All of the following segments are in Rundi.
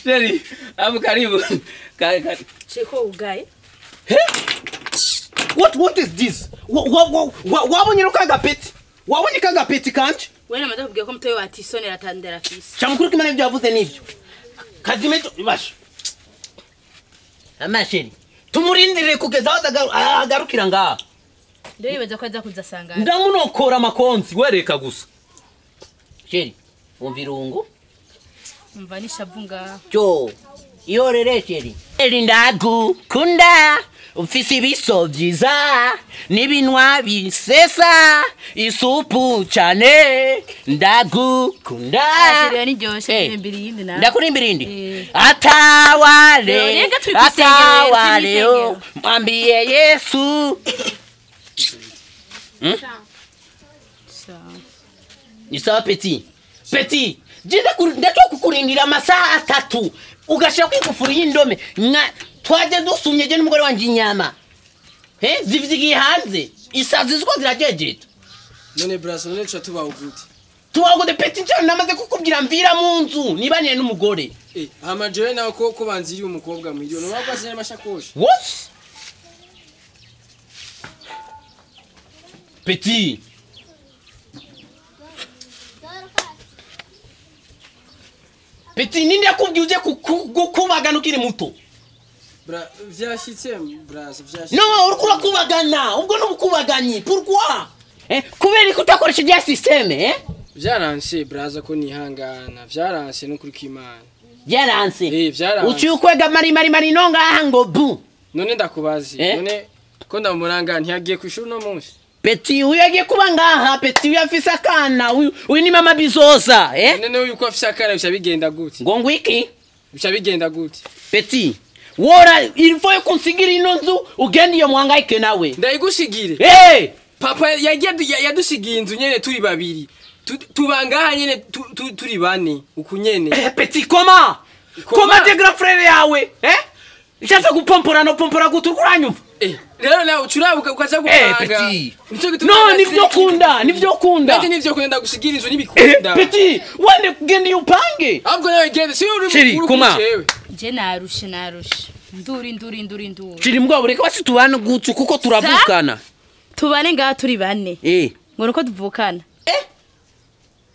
Chéri, abu karibu. Cheko ugaye. Hey? What is this? Wabonye rukaga peti? Wabonye kaga peti kanje? Wewe namaze kubwira ko mutoyo atisonera atandera fisi. Chamukuru kimana ibyo yavuze nivyo. Kazimeto ibasha. Ama chéri, tumurindire kugeza aho agarukira ngaha. Ndibaza ko aza kuzasanga. Ndamunokora makonzi wereka gusa. Chéri, umva irungu. Umva nishavu ngaha. Cyo, iyorere chéri. Ndagukunda ufise ibiso vyiza n'ibinwa bisesa isupu cyane ndagukunda. Ndakurimbira indi. Atawale atawale mwambie Yesu. Ni sawa petit. Petit, ndako kukurindira amasaha atatu ugashaka kwigufura y'indome twaje dusumye je n'umugore wanje inyama. He zivyigiye hanze isazi ziko zirajejeta. None braso none cha tubaho gute? Tubaho gute petit cyane namaze kukubwira mvira mu nzu nibaniye n'umugore. Hama jewe nawe ko banziriye umukobwa mwiriyo no bagwazanye amashakoshi. What? Petit. Petit ninde yakubwiye uje kukubagana ukiri muto? Bra vyashitse brazo vyashitse. No, uriko kubagana, ubwo n'ubukubaganyi. Pourquoi? Kubera ko utakoresha rya système, eh? Vyaranse brazo ko nihangana, vyaranse no kuri kimana. Vyaranse. Vyaranse. Uci ukwega mari mari mari nonga ngo bu. None ndakubazi, none ko ndamuranga ntiyagiye kwishuri no munsi. Petit uyu yagiye kuba ngaha, petit uyu afise akana, uyu ni mama bizoza, eh? None uyu ko afise akana bica bigenda gute? Ngo ngwiki? Bica bigenda gute? Petit wora il faut kunsigira ino nzu ugende iyo muhangaike nawe. Ndayigusigire. Eh! Papa yagiye yadusigiye inzu nyene turi babiri. Tubangaha nyene turi bane uku nyene. Eh petit comment? Comment de grand frère yawe? Eh? Nshaka gupompora no pompora guturkuranyumva. Rero nawe ucurabuka ukaza gupanga. Petit. No nivyo kunda, nivyo kunda. Nanje nivyo kunda ndagusigira inzu nibikunda. Petit, wende kugenda iyo upange. Ahubwo nawe gende si uri uri. Je narushe narushe. Nduri nduri nduri nduri. Chiri mugabo reka basi tubane gutsu kuko turavukana. Tubane ngaha turi bane. Ngo nuko tuvukana.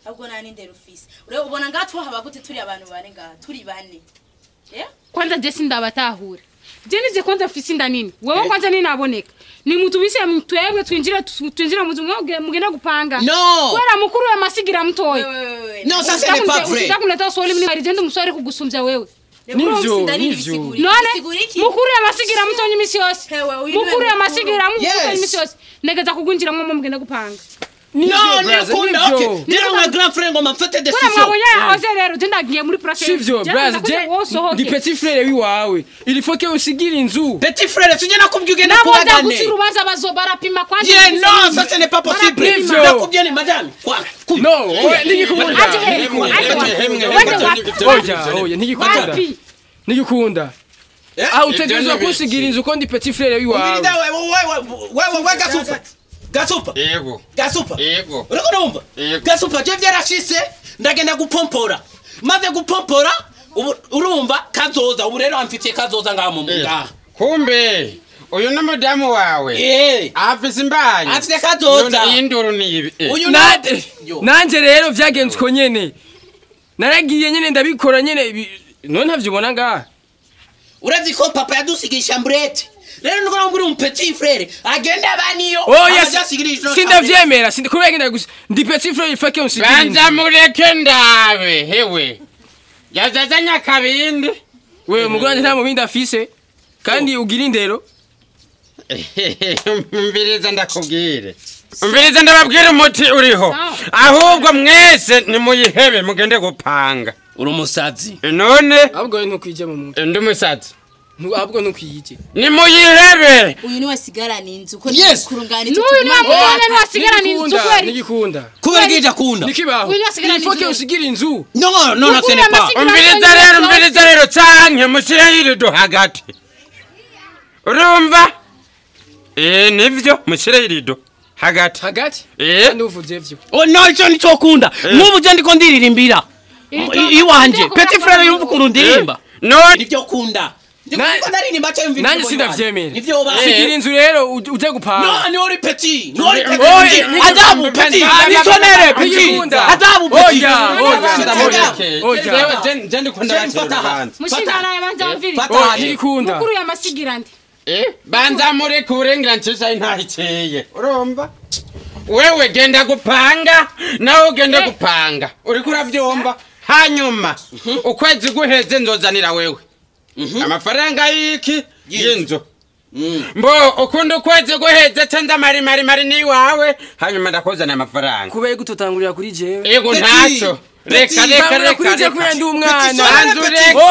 Ahubwo nani ndero ufise. Ure ubona ngaha tuhaba gute turi abantu bane ngaha turi bane. Kwanza je sindabatahura. Je nije kwanza afise inda nini? Wewe kwanza nini naboneka? Ni mutubise mtwebwe twinjira mu mugenda gupanga. No. Wera mukuru ya masigira mutoyi. No, ça ce n'est pas vrai. Ndakuneta soli mni arigende umusore kugusumbya wewe. Nivyo, nivyo. None mukuru ya masigira mutonyi imisi yose. Mukuru ya masigira mutonyi imisi yose. Negeza kugunjira mwo mugenda gupanga. No, nikunda okay. Ndero nka grand frère ngo mfate decision. Kuna mwabonye yahoze rero je ndagiye muri place. Sivyo brazo je ndi petit frère wiwawe. Il faut que usigire inzu. Petit frère sije nakubwiye ugenda kubagane. Nabo ndagucira urubanza bazobarapima kwanza. Yeah, no, ça ce n'est pas possible. Ndakubwiye ni madame. No, nigikunda. Oya, oya nigikunda. Nigikunda. Ah, utegerezwa kusigira inzu ko ndi petit frère wiwawe. Wewe gasupa. Gasupa. Yego. Gasupa. Yego. Uriko numva? Gasupa je vyarashise ndagenda gupompora. Maze gupompora urumva kazoza ubu rero amfitiye kazoza ngaha mu ngaha. Kumbe uyu ni mudamu wawe. Afise imbanyi. Afise kazoza. Induru ni ibi. Uyu nanje rero vyagenze uko nyene. Naragiye nyene ndabikora nyene none ntavyubona ngaha. Urazi ko papa yadusigisha chambrette. Rero nuko nguri un petit frère agenda baniyo. Oya sindavyemera sindi kubera ngenda gusa ndi petit frère ifake unsigira. Banza mureke ndabe hewe. Yazazanya kabindi. Wewe muguranje nta mubindi afise kandi ugira indero. Mviriza ndakubwire. Mviriza ndababwira umuti uriho. Ahubwo mwese nimuyihebe mugende gupanga. Uri umusazi. None ahubwo ntukwije mu mutwe. Ndi umusazi. Ahubwo ntukwije. Nimuyihebe. Uyu ni wasigarana inzu ko kurungana inzu. N'uyu ni wamubona ni wasigarana inzu kweri. Nigikunda. Kubera gija kunda. Nikibaho. Uyu ni wasigarana inzu. Il faut que usigire inzu. No, no, no, ce n'est pas. Umviriza rero canke mushireho irido hagati. Urumva? Nivyo mushireho irido hagati. Hagati? Kandi uvuze ivyo. Oh no, ico nico kunda. Nk'ubu je ndiko ndiririmbira. Iwanje petit frère yumva ukuntu ndirimba. No nivyo kunda. Ndiko ndaririmba cyo yumva. Nanjye sindavyemera. Nivyo ba. Sigira inzu rero uje gupanga. No ni uri petit. Ni uri petit. Adabu petit. Nisonere petit. Adabu petit. Oya oya. Oya. Je ndikunda bakira. Mushingana yabanza mviri. Oya ntikunda. Mukuru yamasigira ndi. Banza muri kurengera ncisha intahikeye. Urumva? Wewe genda gupanga nawe ugenda gupanga. Uriko uravyumva? Hanyuma ukwezi guheze nzozanira wewe. Amafaranga y'iki y'inzu. Mbo ukunda ukwezi guheze cenza mari mari mari ni wawe hanyuma ndakozana amafaranga. Kubeye gutotangurira kuri jewe. Yego ntaco. Reka reka reka kuri jewe kubera ndi umwana.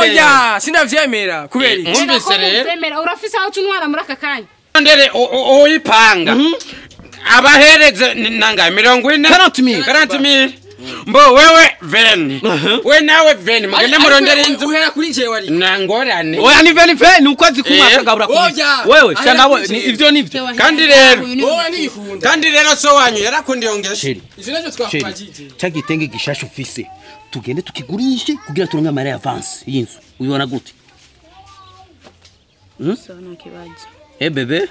Oya sinavyemera kubera iki? Mwumvise rero. Urafise aho tunwara muri aka kanya. Ndere uyipanga. Abahereze nanga 40. 40,000. Mbo wewe veni. We nawe veni mugende murondere inzu uhera kuri jewe ari. Nangorane. Oya ni veni veni ukwezi kumwe akagabura kuri. Wewe shanga we ivyo nivyo. Kandi rero oya nigikunda. Kandi rero so wanyu yarakundiyongesha. Ivyo navyo twakubajije. Cha gitenge gishasha ufise. Tugende tukigurishe kugira turonke amara avance y'inzu. Uyibona gute? So nta kibazo. Eh bebe.